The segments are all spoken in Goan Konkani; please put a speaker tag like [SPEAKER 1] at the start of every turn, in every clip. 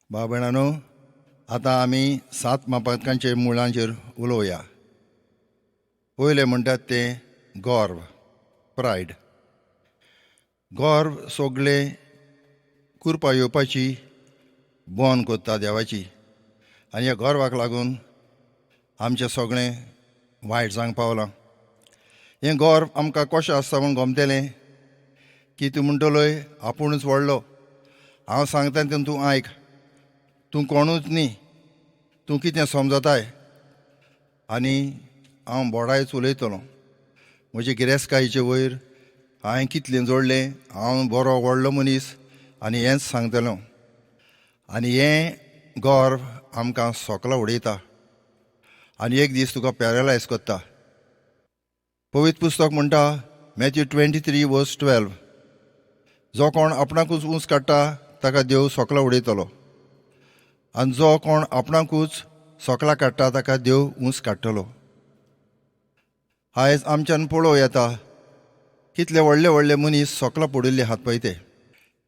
[SPEAKER 1] भाव भयणांनो, आतां आमी सात म्हापातकांचे मुळांचेर उलोवया. पयलें म्हणटात तें गर्व, प्रायड. गर्व सगळें कुरपा येवपाची बंद करता देवाची, आनी ह्या गर्वाक लागून आमचें सगळें वायट जावंक पावलां. हें गर्व आमकां कशें आसता म्हूण गमतलें की तूं म्हणटलोय आपुणूच व्हडलो, हांव सांगता तें तूं आयक, तूं कोणूच न्ही, तूं कितें समजताय, आनी हांव बोडायच उलयतलो. म्हजे गिरेस्तकायेचे वयर हांवें कितलें जोडलें, हांव बरो व्हडलो मनीस, आनी हेंच सांगतलो. आनी हें गर्व आमकां सोकला उडयता आनी एक दीस तुका पॅरलायज करता. पवित्र पुस्तक म्हणटा, मॅथ्यू 23 वर्स 12, जो कोण आपणाकूच ऊंच काडटा ताका देव सोकला उडयतलो, आनी जो कोण आपणाकूच सोकला काडटा ताका देव ऊंच काडटलो. आयज आमच्यान पळोवं येता कितले व्हडले व्हडले मनीस सोकला पडिल्ले हात पळय ते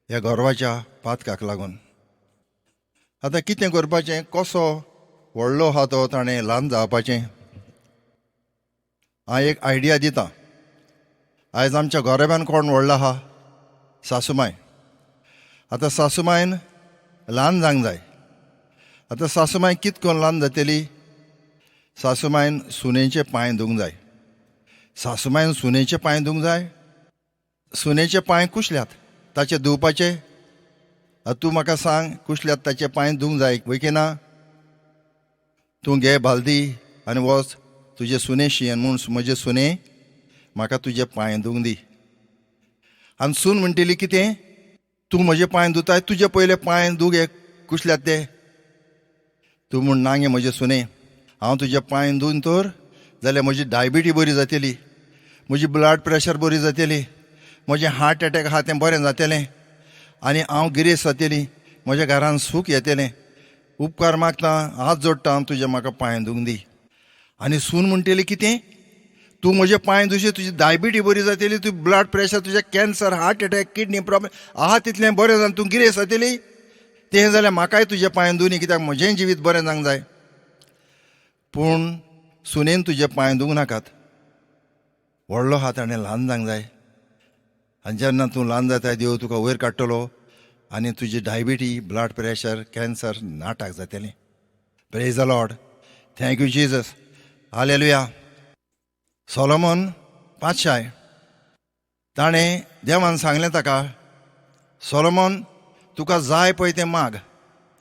[SPEAKER 1] ह्या गर्वाच्या पातकाक लागून. आतां कितें करपाचें? कसो व्हडलो आहा तो ताणें ल्हान जावपाचें? हांव एक आयडिया दिता. आयज आमच्या गोरेबान कोण व्हडलो आहा? सासूमाय. आतां सासूमायन ल्हान जावंक जाय. आतां सासूमाय कित करून ल्हान जातली? सासूमायन सुनेचे पांय धुवंक जाय. सासूमायन सुनेचे पांय धुवंक जाय. सुनेचे पांय कुशल्यात ताचे धुवपाचे? आतां तूं म्हाका सांग, कुशल्यात ताचे पांय धुवंक जाय वय की ना? तूं घे बालदी आनी वच तुजे सुने शियन म्हूण, म्हजे सुने, म्हाका तुजे पांय धुवंक दी. आनी सून म्हणटली, कितें तूं म्हजे पांय धुताय? तुजे पयले पांय धू गे, कुशल्यात ते. तूं म्हूण, ना गे म्हजे सुने, हांव तुजे पांय धुवन तर जाल्यार म्हजी डायबिटी बरी जातली, म्हजी ब्लड प्रेशर बरी जातली, म्हजें हार्ट एटॅक आहा तें बरें जातलें, आनी हांव गिरेस्त जातली, म्हज्या घरान सूख येतलें. उपकार मागता, हात जोडटा तुजे, म्हाका पांय धुवंक दी. आनी सून म्हणटली, कितें तूं म्हजे पांय धुशी, तुजी डायबिटी बरी जातली, तूं ब्लड प्रेशर, तुजें cancer, heart attack, kidney problem आहा तितलें बरें जावन तूं गिरेस्त जातली? तें जाल्यार म्हाकाय तुजे पांय धुवनी, कित्याक म्हजेंय जिवीत बरें जावंक जाय. पूण सुनेन तुजे पांय धुवंक नाकात. व्हडलो आहा ताणें ल्हान जावंक जाय. आनी जेन्ना तूं ल्हान जाताय, देव तुका वयर काडटलो आनी तुजी डायबिटी, ब्लड प्रेशर, कॅन्सर नाटाक जातलें. Praise the Lord. Thank you Jesus. Hallelujah. Solomon पातशाय, ताणें देवान सांगलें ताका, सोलोमन, तुका जाय पळय तें माग,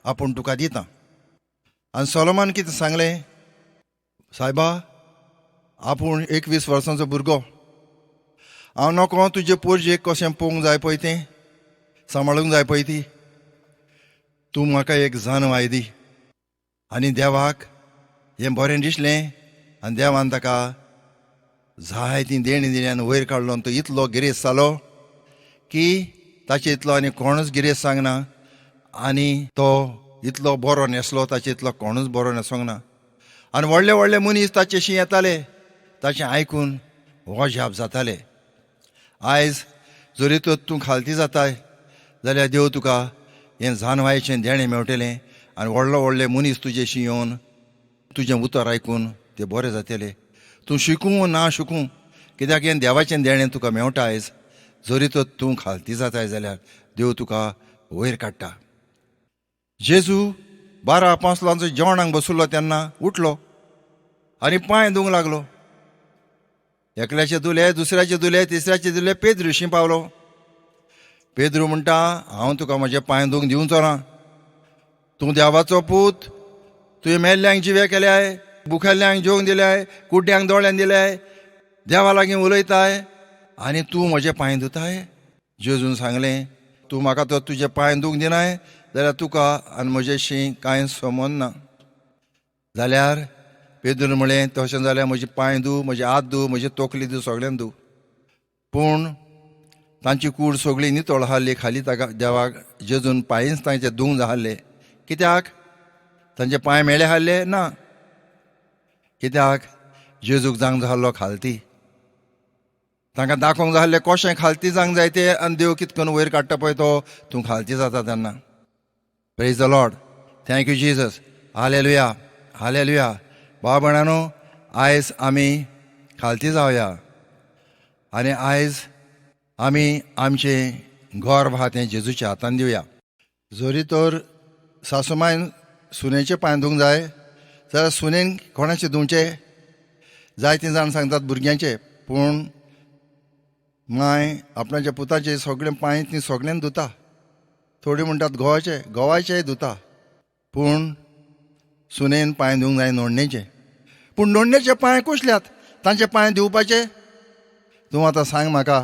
[SPEAKER 1] आपूण तुका दिता. आनी सोलोमन कितें सांगलें? सायबा, आपूण 21 वर्सांचो भुरगो, हांव नको तुजे पोरजेक कशें पळोवंक जाय पळय तें, सांबाळूंक जाय पळय ती, तूं म्हाका एक जानवाय दी. आनी देवाक हें बरें दिसलें आनी देवान ताका जाय ती देणी दिली आनी वयर काडलो आनी तो इतलो गिरेस्त जालो की ताचे इतलो आनी कोणूच गिरेस्त सांगना, आनी तो इतलो बरो न्हेसलो, ताचे इतलो कोणूच बरो न्हेसोंक ना, आनी व्हडले व्हडले मनीस ताचेशी येताले, ताचें आयकून अजाप जाताले. आयज जरी तर तूं खालती जाताय जाल्यार देव तुका हें जानवायेचें देणें मेळटलें आनी व्हडलो व्हडले मनीस तुजेशी येवन तुजें उतर आयकून ते बरे जातले. तूं शिकूं ना शिकूं, कित्याक हें देवाचें देणें तुका मेवटा. आयज जरी तर तूं खालती जाताय जाल्यार देव तुका वयर काडटा. जेजू 12 आपास्लांचो जेवणाक बशिल्लो तेन्ना उठलो आनी पांय धुवंक लागलो. एकल्याचे धुले, दुसऱ्याचे धुले, तिसऱ्याचे धुले, पेद्रुशी पावलो. पेद्रू म्हणटा, हांव तुका म्हजे पांय धुवंक दिवचो ना. तूं देवाचो पूत, तुवें मेल्ल्यांक जिवे केल्याय, बुखेल्ल्यांक जेवंक दिल्याय, कुड्ड्यांक दोळ्यान दिल्याय, देवा लागीं उलयताय, आनी तूं म्हजे पांय धुताय? जेजून सांगलें, तूं म्हाका तर तुजे पांय धुवंक दिनाय जाल्यार तुका आनी म्हजेशी कांय संबंद ना. जाल्यार पेद्रून म्हळें, तशें जाल्यार म्हजे पांय धू, म्हजे हात धू, म्हजी तोकली धू, सगळ्यांक धू. पूण तांची कूड सगळी नितळ आहली. खाली ताका देवाक जेजून पांयच तांचे धुवंक जाय आहले. कित्याक? तांचे पांय मेळे आहले ना. कित्याक? जेजूक जावंक जाय आहलो खालती. तांकां दाखोवंक जाय आहलें कशें खालती जावंक जाय तें, आनी देव कित करून वयर काडटा पळय तो तूं खालती जाता तेन्ना. Praise the Lord. Thank you Jesus. Hallelujah, hallelujah. भाव भयणानो, आयज आमी खालती जावया आनी आयज आमी आमचें घर आहा तें जेजूच्या हातान दिवया. जरी तर सासूमायन सुनेचे पांय धुवंक जाय जाल्यार सुनेन कोणाचे धुवचे? जायतीं जाण सांगतात भुरग्यांचे, पूण माय आपणाच्या पुताचे सगळे पांय ती सगळ्यान धुता. थोडी म्हणटात घोवाचे, घोवाचेय धुता, पूण सुनेन पांय धुवंक जाय नोडणेचे. पूण नोडणेचे पांय कुशल्यात तांचे पांय धुवपाचे? तूं आतां सांग म्हाका,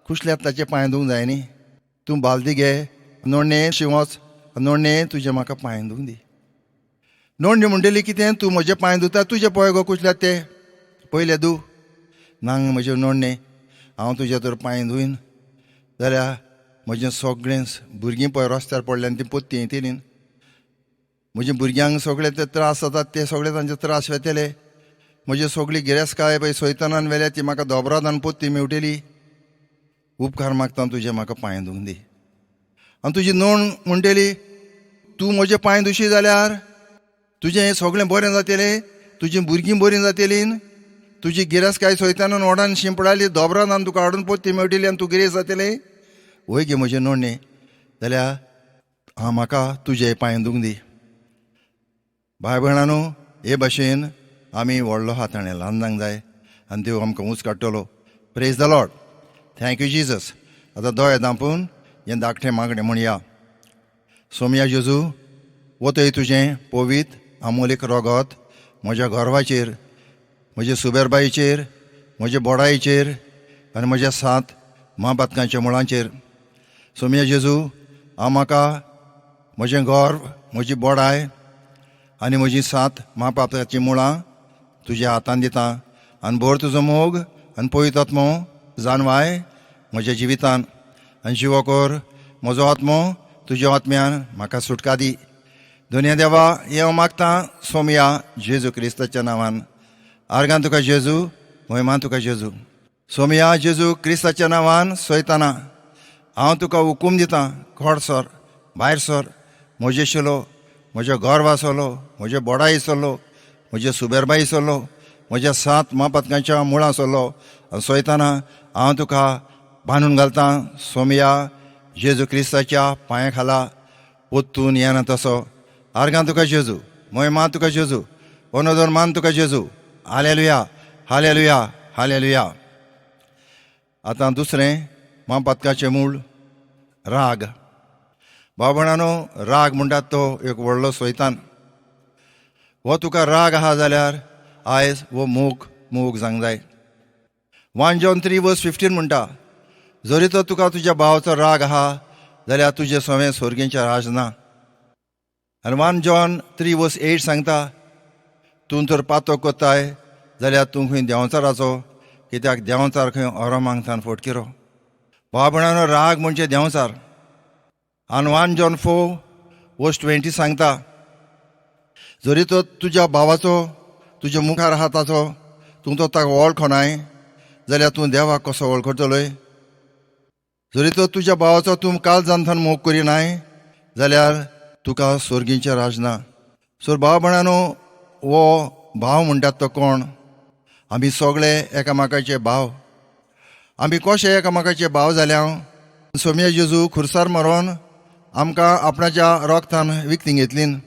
[SPEAKER 1] कुशल्यात ताचे पांय धुवंक जाय न्ही? तूं बालदी घे, नोडणे शिंवच, नोडणे तुजे म्हाका पांय धुवंक दी. नोडणी म्हणटली कितें? तूं म्हजे पांय धुता, तुजे पळय गो कुशल्यात ते पयले धू. नांग म्हजे नोडणे, हांव तुजे तर पांय धुयन जाल्यार म्हजें सगळें भुरगीं पळय रस्त्यार पडल्यान ती पोत्ती येतली. म्हज्या भुरग्यांक सगळे ते त्रास जातात ते सगळे तांचे त्रास वेतले. म्हजी सगळी गिरेस्तकाय पळय सैतानान व्हेल्या ती म्हाका दोबरादान पोत्ती मेवटली. उपकार मागता तुजे म्हाका पांय धुवंक दी. आनी तुजी नोण म्हणटली तूं म्हजे पांय धुशी जाल्यार तुजें हें सगळें बरें जातलें, तुजीं भुरगीं बरीं जातलीं, तुजी गिरेस्तकाय सैतानान ओडान शिंपडायली, दोबरादान तुका हाडून पोत्ती मेवटली आनी तूं गिरेस्त जातलें. वय गे म्हजें नोडणें, जाल्यार हांव म्हाका तुजे पांय धुवंक दी. भाय भयणानो, हे भाशेन आमी व्हडलो आहा ताणें ल्हान जावंक जाय आनी देव आमकां ऊंच काडटलो. Praise the Lord. Thank you Jesus. आतां दोळे धांपून हें धाकटें मागणें म्हणया. सोमया जेजू, वतय तुजें पवित्र आमोलीक रोगत म्हज्या गर्वाचेर, म्हज्या सुबेरबाईचेर, म्हज्या बोडायेचेर आनी म्हज्या सात म्हापातकांच्या मुळांचेर. सोमया जेजू, हांव म्हाका म्हजें गर्व, म्हजी बोडाय आनी म्हजी सात म्हापातकाचीं मुळां तुज्या हातान दिता आनी भर तुजो मोग आनी पवित्र आत्मो जानवाय म्हज्या जिवितान आनी जिवो कर म्हजो आत्मो तुज्या आत्म्यान म्हाका सुटका दी. दोनया देवा, हें हांव मागतां सोमया जेजू क्रिस्ताच्या नांवान. आर्गान तुका जेजू, महिमा तुका जेजू. सोमया जेजू क्रिस्ताच्या नांवान सोयताना हांव तुका हुकूम दितां, खोड सर, भायर सर. म्हजे शिलो, म्हज्या घर वासलो, म्हजे बोडाई सरलो, म्हजे सुबेरबाई सरलो, म्हज्या सात म्हापातकांच्या मुळां सरलो आनी सोयताना हांव तुका बांदून घालतां सोमया जेजू क्रिस्ताच्या पांया खाला पोत्तून येना तसो. आर्गां तुका जेजू, महिमा तुका जेजू, ओनोदोर मान तुका जेजू. Hallelujah, hallelujah, hallelujah. आतां दुसरें म्हापातकाचें मूळ राग. भाव भयणानो, राग म्हणटात तो एक व्हडलो सोयतान. हो तुका राग आहा जाल्यार आयज हो मोग मोग जावंक जाय. 1 John 3:15 म्हणटा, जरी तर तुका तुज्या भावाचो राग आहा जाल्यार तुजें सवें सोर्गेंचें राज ना. आनी 1 John 3:8 सांगता, तूं तर पातो कोत्ताय जाल्यार तूं खंय देंवचाराचो, कित्याक देंवचार खंय ओरो मागतान फटकिरो. भाव भयणानो, राग म्हणजे देंवचार. आनी 1 John 4:20 सांगता, जरी तो तुज्या भावाचो तुज्या मुखार आहा ताचो तूं तो ताका वळखनाय जाल्यार तूं देवाक कसो वळखतलोय? जरी तो तुज्या भावाचो तूं काळजांतल्यान मोग करिनाय जाल्यार तुका सोर्गींचें राज ना. सो भाव भयणानो, हो भाव म्हणटात तो कोण? आमी सगळे एकामेकाचे भाव. आमी कशे एकामेकाचे भाव जाल्या? सोमया जेजू खुर्सार मरोन आमकां आपणाच्या रोगतान विकती घेतलीन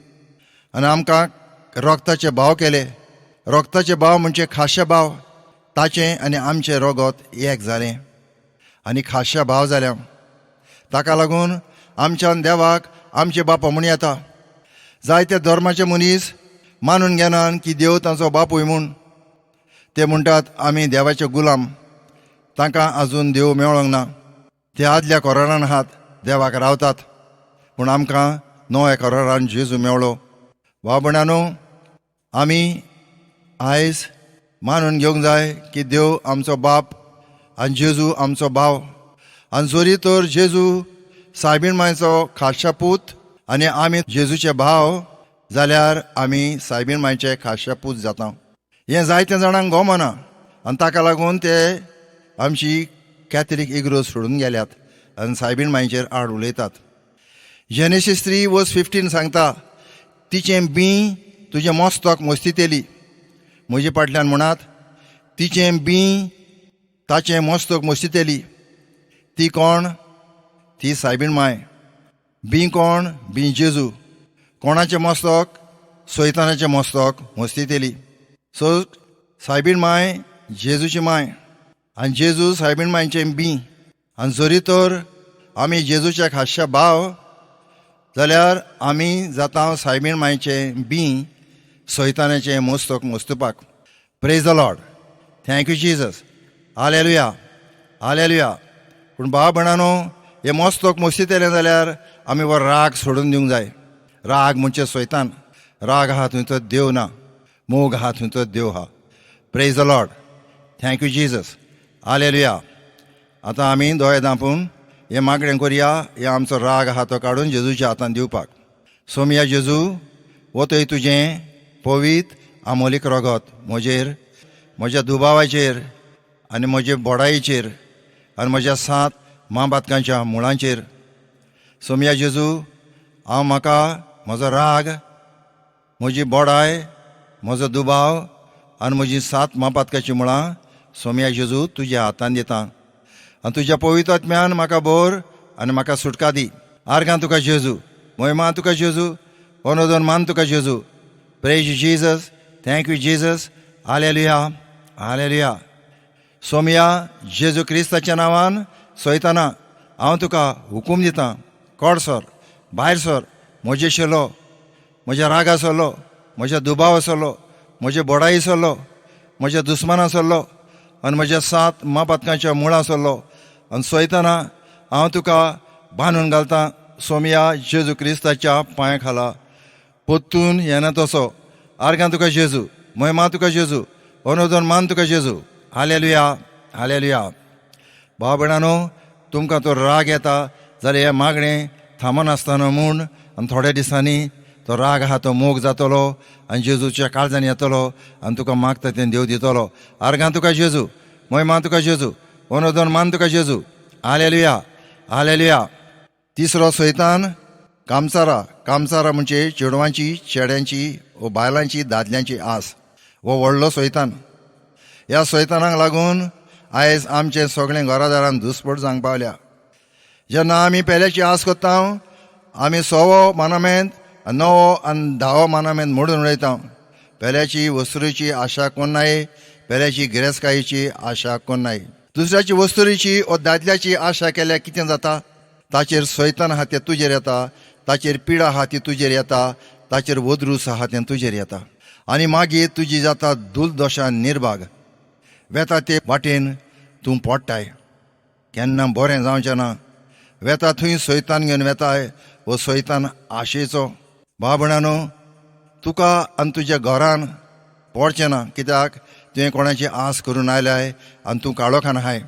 [SPEAKER 1] आनी आमकां रोगताचे भाव केले. रोगताचे भाव म्हणजे खाशे भाव. ताचें आनी आमचें रोगत एक जालें आनी खाशे भाव जाल्या. ताका लागून आमच्यान देवाक आमचे बापा म्हूण येता. जायते धर्माचे मनीस मानून घेनात की देव तांचो बापूय म्हूण. ते म्हणटात आमी देवाचे गुलाम. तांकां आजून देव मेळोंक ना. ते आदल्या कोरारान आहात, देवाक रावतात, पूण आमकां नव्या कोरारान जेजू मेवळो. भाव भयणानो, आमी आयज मानून घेवंक जाय की देव आमचो बाप आनी जेजू आमचो भाव. आनी जरी तर जेजू सायबीण मायचो खाशा पूत आनी आमी जेजूचे भाव जाल्यार आमी सायबीण मायचे खाशा पूत जाता. हें जायते जाणांक गोमना आनी ताका लागून ते आमची कॅथलीक इगरोज सोडून गेल्यात आनी सायबीण मायचेर आड उलयतात. जेनेसीस 3:15 सांगता, तिचें बीं तुजें मस्तक मस्तितेली. म्हजे फाटल्यान म्हणात, तिचें बीं ताचें मस्तक मस्तितेली. ती कोण? ती सायबीण माय. बीं कोण? बीं जेजू. कोणाचें मस्तक? सैतानाचें मस्तक मस्तितेली. सो सायबीण माय जेजूची माय आनी जेजू सायबीण मायचें बीं. आनी जरी तर आमी जेजूच्या खासच्या भाव जाल्यार आमी जाता सायबीण मायचें बीं सैतानाचें मस्तक मस्तुपाक. Praise the Lord, thank you Jesus, hallelujah, hallelujah. पूण भाव भयणानो, हे मस्तक मस्तितलें जाल्यार आमी हो राग सोडून दिवंक जाय. राग म्हणजे सैतान. राग आहा थंय तर देव ना, मोग आहा थंय तर देव आहा. Praise the Lord, thank you Jesus, hallelujah. आतां आमी दोळे धांपून हें मागणें करुया, हे आमचो राग आहा तो काडून जेजूच्या हातान दिवपाक. सोमया जेजू, वतय तुजें पवीत आमोलीक रगत म्हजेर, म्हज्या दुबावाचेर आनी म्हजे बोडायेचेर आनी म्हज्या सात माबातकांच्या मुळांचेर. सोमया जेजू, हांव म्हाका म्हजो राग, म्हजी बोडाय, म्हजो दुबाव आनी म्हजी सात मापातकाचीं मुळां सोमया जेजू तुज्या हातान दिता आनी तुज्या पवित्र आत्म्यान म्हाका भर आनी म्हाका सुटका दी. आर्गां तुका जेजू, मोहिमा तुका जेजू, अनोदन मान तुका जेजू. Praise Jesus, thank you Jesus, hallelujah, hallelujah. Somya जेजू क्रिस्ताच्या नांवान सोयताना हांव तुका हुकूम दितां, कोड सर, भायर सर. म्हजे शेलो, म्हज्या रागा सरलो, म्हज्या दुबाव सरलो, म्हजे बोडाई सरलो, म्हज्या दुस्माना सरलो आनी म्हज्या सात मापातकांच्या मुळां सरलो. आनी सोयताना हांव तुका बांदून घालतां सोमया जेजू क्रिस्ताच्या पांया खाला. पोत्तून येना तसो. आर्गां तुका जेजू, महिमा तुका जेजू, अनोदन मान तुका जेजू. Hallelujah, hallelujah. भाव भयणानो, तुमकां तो राग येता जाल्यार हें मागणें थांबनासतना म्हूण आनी थोड्या दिसांनी तो राग आहा तो मोग जातलो आनी जेजूच्या काळजान येतलो आनी तुका मागता तें देव दितलो. आर्गां तुका जेजू, महिमा तुका जेजू, अनोदन मान तुका जेजू. Hallelujah, hallelujah. तिसरो सैतान कामचारा. कामचारा म्हणजे चेडवांची, चेड्यांची वो बायलांची, दादल्यांची आस. हो व्हडलो सैतान. ह्या सैतानाक लागून आयज आमचें सगळें घरादारान दुस्पट जावंक पावल्या. जेन्ना आमी पेल्याची आस करता, आमी सवो मानामेंत, नवो आनी धावो मानामेंत मोडून उडयता. पेल्याची वस्तुरीची आशा कोन्नाय, पेल्याची गिरेस्तकायेची आशा कोन्नाय. दुसऱ्याची वस्तुरीची वो दादल्याची आशा केल्यार कितें जाता? ताचेर सैतान आहा तें तुजेर येता, ताचेर पिडा आहा ती तुजेर येता, ताचेर वद्रूस आहा तें तुजेर येता आनी मागीर तुजी जाता दुर्दशा निर्भाग. वेता ते वाटेन तूं पोडटाय, केन्ना बरें जावचें ना. वेता थंय सैतान घेवन वेताय. हो सैतान आशेचो. भाव भयणानो, तुका आनी तुज्या घरान पडचें ना, कित्याक तुवें कोणाची आस करून आयल्याय आनी तूं काळोखान आहाय.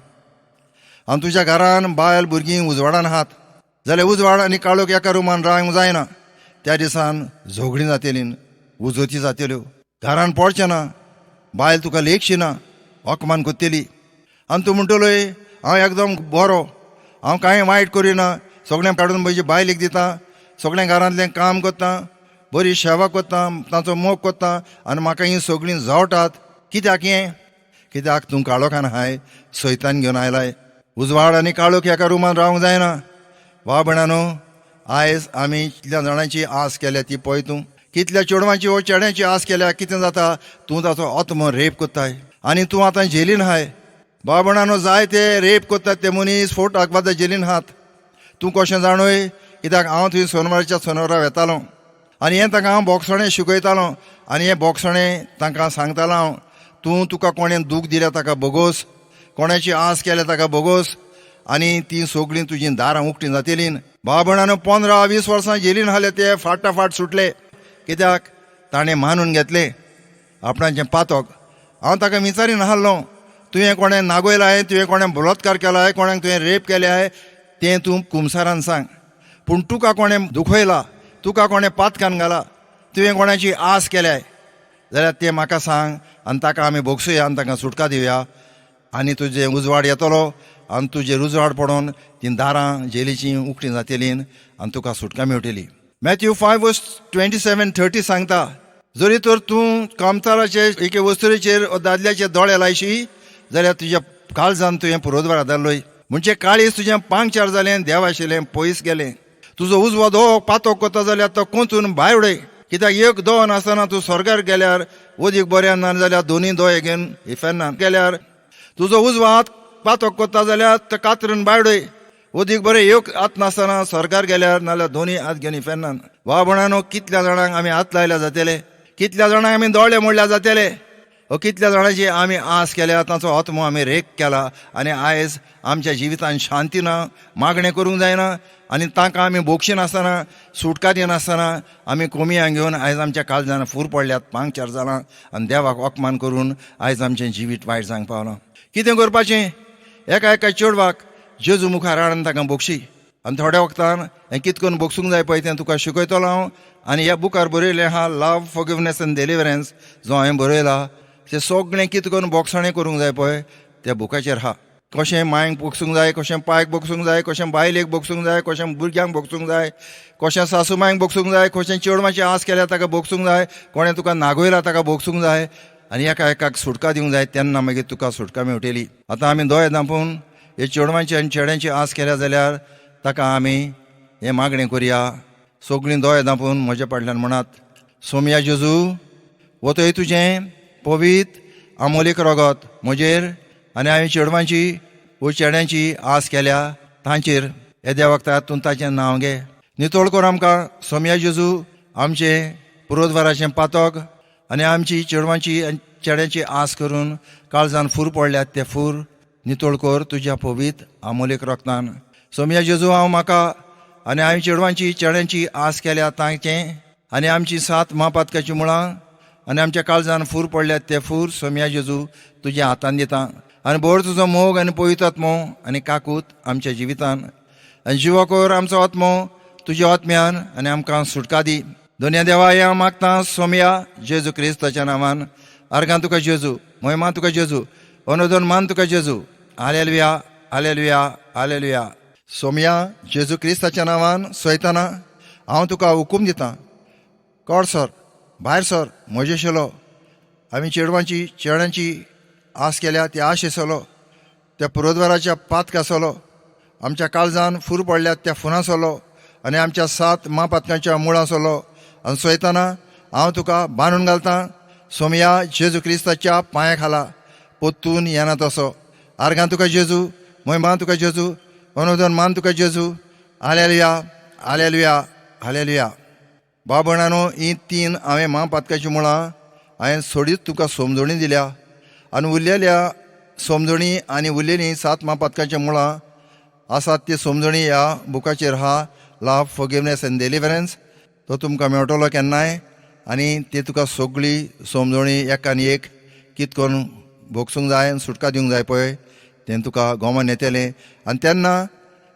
[SPEAKER 1] आनी तुज्या घरान बायल भुरगीं उजवाडान आहात जाल्यार उजवाड आनी काळोख एका रुमान रावंक जायना. त्या दिसान झगडीं जातलीं, उजोती जातल्यो. घरान पडचें ना, बायल तुका लेखशी ना, अपमान करतली. आनी तूं म्हणटलोय, हांव एकदम बरो, हांव कांय वायट करिना, सगळें काडून म्हजे बायलेक दिता, सगळें घरांतलें काम करता, बरी सेवा करता, तांचो मोग करता आनी म्हाका हीं सगळीं जवटात. कित्याक हें? कित्याक तूं काळोखान आहाय, सैतान घेवन आयलाय. उजवाड आनी काळोख एका रुमान रावंक जायना. भाव भयणानो, आयज आमी कितल्या जाणांची आस केल्या ती पळय तूं. कितल्या चेडवांची वो चेड्यांची आस केल्या, कितें जाता? तूं ताचो आत्मो रेप करताय आनी तूं आतां जेलीन आहाय. भाव भयणानो, जाय ते रेप करतात ते मनीस फोट आगवादा जेलीन आहात. तूं कशें जाणय? कित्याक हांव थंय सोनवाराच्या सोनवारा वेतालो आनी हें तांकां हांव बोगसणें शिकयतालो आनी हें बोगसणें तांकां सांगतालो हांव, तूं तुका कोणें दूख दिल्या ताका बोगोस, कोणाची आस केल्या ताका बोगोस आनी तीं सगळीं तुजीं दारां उक्तीं जातलीं. भाव भयणानो, 15-20 वर्सां जेलीन आसले ते फाटाफाट सुटले. कित्याक? ताणें मानून घेतलें आपणाचें पातक. हांव ताका विचारीन आसलो, तुवें कोणें नागयलाय, तुवें कोणें बलात्कार केलाय, कोणाक तुवें रेप केल्याय तें तूं कुमसारान सांग, पूण तुका कोणें दुखयला, तुका कोणें पातकान घाला, तुवें कोणाची आस केल्याय जाल्यार तें म्हाका सांग आनी ताका आमी भोगसुया आनी तांकां सुटका दिवया आनी तुजें उजवाड येतलो आनी तुजेर उजवाड पडोन तीं दारां जेलीचीं उक्तीं जातलीं आनी तुका सुटका मेळटली. Matthew 5:27-30 सांगता, जरी तर तूं कामताराचे एके वस्तुरेचेर वा दादल्याचे दोळे लायशी जाल्यार तुज्या काळजान तुवें पुरोद्वार आदारलोय. म्हणजे काळीज तुजें पांगचार जालें, देव आशिल्लें पयस गेलें. तुजो उजवो दोळो पातोक कोता जाल्यार तो कोंचून भायर उडय, कित्याक एक दोळो नासतना तूं स्वर्गार गेल्यार वदीक बऱ्या ना जाल्यार दोनूय दोळे घेवन इफेर्नान गेल्यार. तुजो उजवो हात पातोक कोत्ता जाल्यार तो कातरून भायर उडय, वदीक बरें एक हात नासतना स्वर्गार गेल्यार नाजाल्यार दोनूय हात घेवन इफेर्नान. भाव भयणांनो, कितल्या जाणांक आमी हात लायल्या जातले, कितल्या जाणांक आमी दोळे मोडल्या जातले, ओ कितल्या जाणांची आमी आस केल्या, तांचो आत्मो आमी रेक केला. आनी आयज आमच्या जिवितान शांती ना, मागणें करूंक जायना आनी तांकां आमी बोगशी नासतना, सुटका दिनासतना आमी कोमियां घेवन आयज आमच्या काळजान फूर पडल्यात, पांगचार जालां आनी देवाक अपमान करून आयज आमचें जिवीत वायट जावंक पावलां. कितें करपाचें? एका एका चेडवाक जेजू मुखार हाडून ताका बोगशी. आनी थोड्या वखदान हें कितें करून बोगसूंक जाय पळय तें तुका शिकयतलो हांव. आनी ह्या बुकार बरयलें आहा लव, फॉरगिवनेस आनी डेलिवरन्स, जो हांवें बरयला तें सगळें कितें करून बोगसणें करूंक जाय पळय त्या बुकाचेर आहा. कशें मांयक बोगसूंक जाय, कशें पायक बोगसूंक जाय, कशें बायलेक बोगसूंक जाय, कशें भुरग्यांक बोगसूंक जाय, कशें सासू मांयक बोगसूंक जाय, कशें चेडवाची आस केल्या ताका बोगसूंक जाय, कोणें तुका नागयला ताका बोगसूंक जाय आनी एका एकाक सुटका दिवंक जाय, तेन्ना मागीर तुका सुटका मेळटली. आतां आमी दोळे धांपून हे चेडवांची आनी चेड्यांची आस केल्या जाल्यार ताका आमी हें मागणें करुया. सगळीं दोळे धांपून म्हज्या फाटल्यान म्हणात, सोमया जेजू, वतय तुजें पवीत आमोलीक रगत म्हजेर आनी हांवें चेडवांची वो चेड्यांची आस केल्या तांचेर. येद्या वखदार तूं ताचें नांव घे. नितळ कर आमकां सोमया जेजू आमचें पुरोद्वाराचें पातक आनी आमची चेडवांची आनी चेड्यांची आस करून काळजान फूर पडल्यात ते फूर नितळ कर तुज्या पवीत आमोलीक रगतान. सोमया जेजू, हांव म्हाका आनी हांवें चेडवांची चेड्यांची आस केल्या तांचें आनी आमची सात म्हापातकाचीं मुळां आनी आमच्या काळजान फूर पडल्यात ते फूर सोमया जेजू तुज्या हातान दिता. आनी भर तुजो मोग आनी पवित्र आत्मो आनी काकूत आमच्या जिवितान आनी जिवो कर आमचो आत्मो तुज्या आत्म्यान आनी आमकां सुटका दी. दोनया देवा, हें हांव मागतां सोमया जेजू क्रिस्ताच्या नांवान. आर्गां तुका जेजू, मोहिमा तुका जेजू, अनुदान मान तुका जेजू. Hallelujah, hallelujah, hallelujah. सोमया जेजू क्रिस्ताच्या नांवान सोयताना हांव तुका हुकूम दितां, कोड सर, भायर सर म्हजे शेलो. आमी चेडवांची चेड्यांची आस केल्या ती आश आसलो, त्या पुरोद्वाराच्या पातक आसलो, आमच्या काळजान फूर पडल्यात त्या फुनां सोलो आनी आमच्या सात म्हापातकांच्या मुळां सोलो. आनी सोयताना हांव तुका बांदून घालतां सोमया जेजू क्रिस्ताच्या पांया खाला, पोत्तून येना तसो. आर्गां तुका जेजू, मोहिमा तुका जेजू, अनुदान मान तुका जेजू. Hallelujah, hallelujah, hallelujah. भाव भयणानो, ही तीन हांवें म्हापातकाचीं मुळां हांवें सोडीत तुका समजणी दिल्या आनी उरलेल्या समजणी आनी उरलेलीं सात म्हापातकाचीं मुळां आसात ती समजणी ह्या बुकाचेर आहा, लव, फॉरगिवनेस एंड डेलिवरन्स. तो तुमकां मेळटलो केन्नाय आनी ती तुका सगळी समजणी एक आनी एक कित करून भोगसूंक जाय आनी सुटका दिवंक जाय पळय तें तुका गोमान येतलें. आनी तेन्ना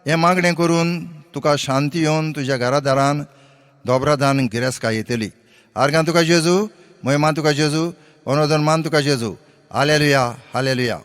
[SPEAKER 1] हें मागणें करून तुका शांती येवन तुज्या घरा दारान दोबरादान गिरेस्काय येतली. आर्गां तुका जेजू, मोहिमा तुका जेजू, अनुदान मान तुका जेजू. Hallelujah, hallelujah.